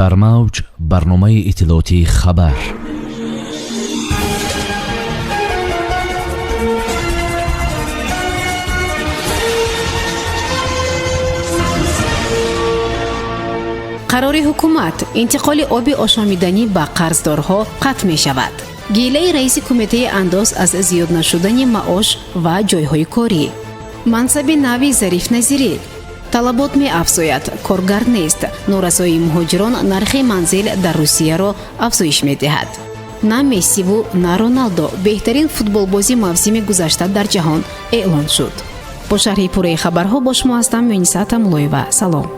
Дар мавҷ барномаи иттилоотии «Хабар». Қарори ҳукумат: интиқоли оби ошомиданӣ ба қарздорҳо қатъ мешавад. Гилаи раиси кумитаи андоз аз зиёд нашудани маош ва ҷойҳои корӣ. Мансаби нави Зариф Назирӣ. Талабот меафзояд, коргар нест. Норасоии муҳоҷирон нархи манзил дар Русияро афзоиш медиҳад. На Мессиву на Роналдо беҳтарин футболбози мавсими гузашта дар ҷаҳон эълон шуд. Бо шарҳи пурраи хабарҳо бо шумо ҳастам Муниса Тамулоева. Салом.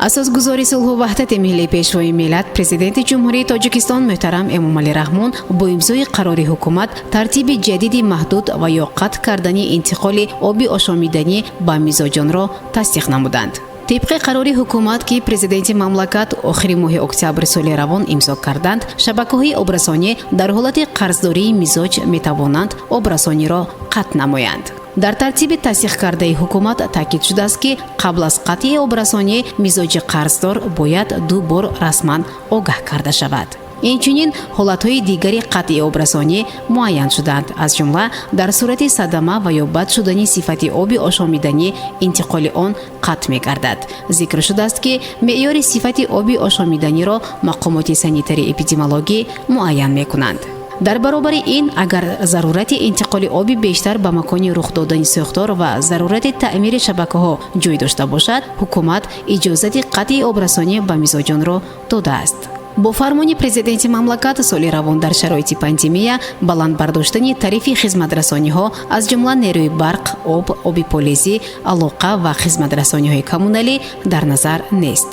Асосгузори сулҳу ваҳдати миллӣ, Пешвои миллат, Президенти Ҷумҳурии Тоҷикистон муҳтарам Эмомалӣ Раҳмон бо имзои қарори ҳукумат тартиби ҷадиди маҳдуд ва ё қатъ кардани интиқоли оби ошомиданӣ ба мизоҷонро тасдиқ намуданд. Тибқи қарори ҳукумат, ки президенти мамлакат охири моҳи октябри соли равон имзо карданд, шабакаҳои обрасонӣ дар ҳолати қарздории мизоҷ метавонанд обрасониро қатъ намоянд. Дар тартиби тасдиқкардаи ҳукумат таъкид шудааст, ки қабл аз қатъи обрасонӣ мизоҷи қарздор бояд ду бор расман огаҳ карда шавад. Инчунин ҳолатҳои дигари қатъи обрасонӣ муайян шуданд, аз ҷумла дар сурати садама ва ё бад шудани сифати оби ошомиданӣ интиқоли он қатъ мегардад. Зикр шудааст, ки меъёри сифати оби ошомиданиро мақомоти санитарии эпидемиологӣ муайян мекунанд. Дар баробари ин, агар зарурати интиқоли оби бештар ба макони рух додани сӯхтор ва зарурати таъмири шабакаҳо ҷой дошта бошад, ҳукумат иҷозати қатъи обрасонӣ ба мизоҷонро додааст. Бо фармони президенти мамлакат соли равон дар шароити пандемия баланд бардоштани тарифи хизматрасониҳо, аз ҷумла нерӯи барқ, об, оби полезӣ, алоқа ва хизматрасониҳои коммуналӣ дар назар нест.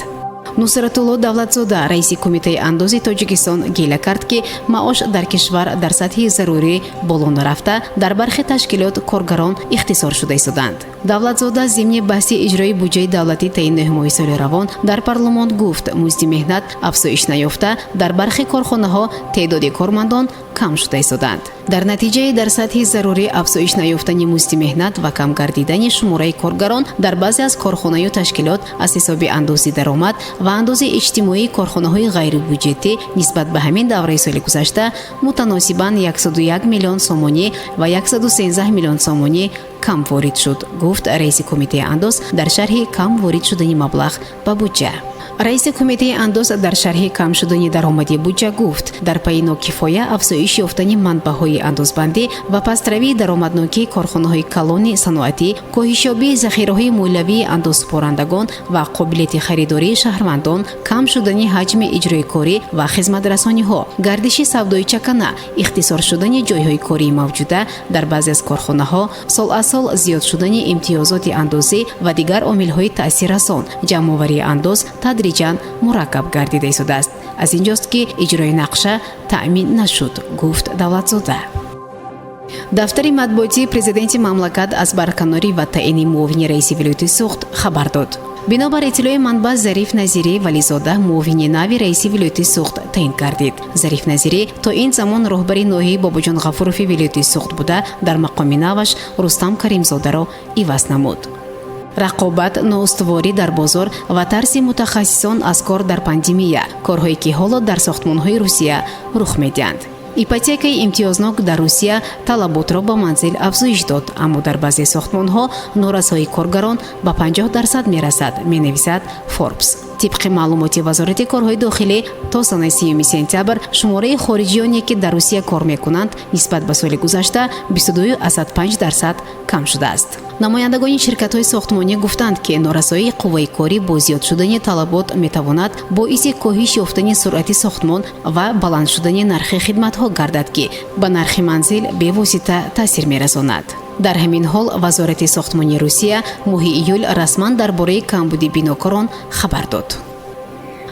Нусратулло Давлатзода, раиси Кумитаи андози Тоҷикистон, гила кард, ки маош дар кишвар дар сатҳи зарурӣ боло нарафта, дар бархе ташкилот коргарон ихтисор шуда истоданд. Давлатзода зимни баҳси иҷрои буҷаи давлатӣ таи 9 моҳи соли равон дар парлумон гуфт, музди меҳнат афзоиш наёфта, дар бархе корхонаҳо теъдоди кормандон кам шуда истоданд. Дар натиҷаи дар сатҳи зарурӣ афзоиш наёфтани музди меҳнат ва кам гардидани шумораи коргарон дар баъзе аз корхонаю ташкилот аз ҳисоби андози даромад ва андози иҷтимоии корхонаҳои ғайрибюҷетӣ нисбат ба ҳамин давраи соли гузашта мутаносибан 101 миллион сомонӣ ва 113 миллион сомонӣ кам ворид шуд, гуфт раиси кумитаи андоз дар шарҳи кам ворид шудани маблағ ба буҷа. Раиси кумитаи андоз дар шарҳи кам шудани даромади буҷа гуфт, дар пайи нокифоя афзоиш ёфтани манбаъҳои андозбандӣ ва пастравии даромаднокии корхонаҳои калони саноатӣ, коҳишёбии захираҳои молиявии андозсупорандагон ва қобилияти харидории шаҳрвандон, кам шудани ҳаҷми иҷрои корӣ ва хизматрасониҳо, гардиши савдои чакана, ихтисор шудани ҷойҳои кории мавҷуда дар баъзе аз корхонаҳо, сол аз сол зиёд шудани имтиёзоти андозӣ ва дигар омилҳои таъсиррасон ҷамъоварии андоз тадриҷан мураккаб гардида истодааст. Аз инҷост, ки иҷрои нақша таъмин нашуд, гуфт Давлатзода. Дафтари матбуотии президенти мамлакат аз барканорӣ ва таъини муовини раиси вилояти Суғд хабар дод. Бинобар иттилои манбаъ, Зариф Назирӣ Вализода муовини нави раиси вилояти Суғд таъин гардид. Зариф Назирӣ то ин замон роҳбари ноҳияи Бобоҷон Ғафурови вилояти Суғд буда, дар мақоми наваш Рустам Каримзодаро иваз намуд. Рақобат, ноустуворӣ дар бозор ва тарси мутахассисон аз кор дар пандемия — корҳое ки ҳоло дар сохтмонҳои Русия рух медиҳанд. Ипотекаи имтиёзнок дар Русия талаботро ба манзил афзоиш дод, аммо дар баъзе сохтмонҳо норасоии коргарон ба 50% мерасад, менависад Форбс. Тибқи маълумоти Вазорати корҳои дохилӣ, то санаи 30 сентябр шумораи хориҷиёне, ки дар Русия кор мекунанд, нисбат ба соли гузашта 22,5% кам шудааст. Намояндагони ширкатҳои сохтмонӣ гуфтанд, ки норасоии қувваи корӣ бо зиёд шудани талабот метавонад боиси коҳиш ёфтани суръати сохтмон ва баланд шудани нархи хидматҳо гардад, ки ба нархи манзил бевосита таъсир мерасонад. Дар ҳамин ҳол Вазорати сохтмони Русия моҳи июл расман дар бораи камбуди бинокорон хабар дод.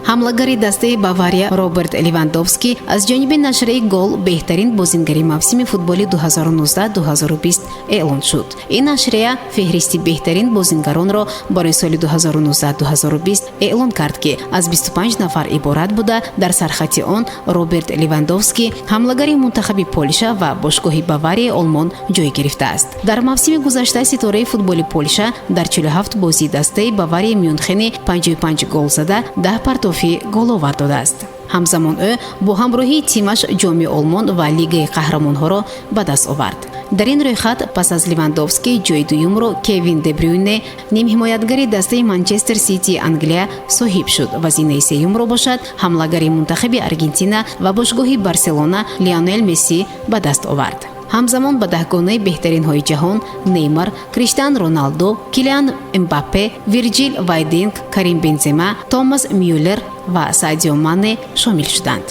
Ҳамлагари дастаи Бавария Роберт Левандовский аз ҷониби нашрияи «Гол» беҳтарин бозингари мавсими футболи 2019-2020 эълон шуд. Ин нашрия феҳристи беҳтарин бозингаронро барои соли 2019-2020 эълон кард, ки аз 25 нафар иборат буда, дар сархати он Роберт Левандовский, ҳамлагари мунтахаби Полша ва бошгоҳи Баварияи Олмон, ҷой гирифтааст. Дар мавсими гузашта ситораи футболи Полша дар 47 бозии дастаи Баварияи Мюнхени 55 гол зада, 10 партофи кофӣ головар додааст. Ҳамзамон ӯ бо ҳамроҳии тимаш Ҷоми Олмон ва Лигаи қаҳрамонҳоро ба даст овард. Дар ин рӯйхат пас аз Левандовский ҷои дуюмро Кевин Дебрюйне, нимҳимоятгари дастаи Манчестер Ситии Англия, соҳиб шуд ва зинаи сеюмро бошад ҳамлагари мунтахаби Аргентина ва бошгоҳи Барселона Лионел Месси ба даст овард. Ҳамзамон ба даҳгонаи беҳтаринҳои ҷаҳон Неймар, Криштиан Роналдо, Килиан Мбаппе, Вирҷил ван Дейк, Карим Бензема, Томас Мюллер ва Садио Мане шомил шуданд.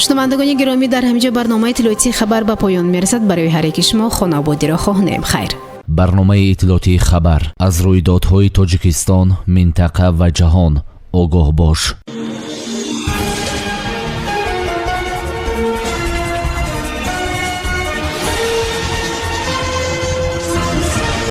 Шунавандагони гиромӣ, дар ҳаминҷо барномаи иттилоотии «Хабар» ба поён мерасад. Барои ҳар яки шумо хонаободиро хоҳонем. Хайр. Барномаи иттилоотии «Хабар», аз рӯйдодҳои Тоҷикистон, минтақа ва ҷаҳон огоҳ бош.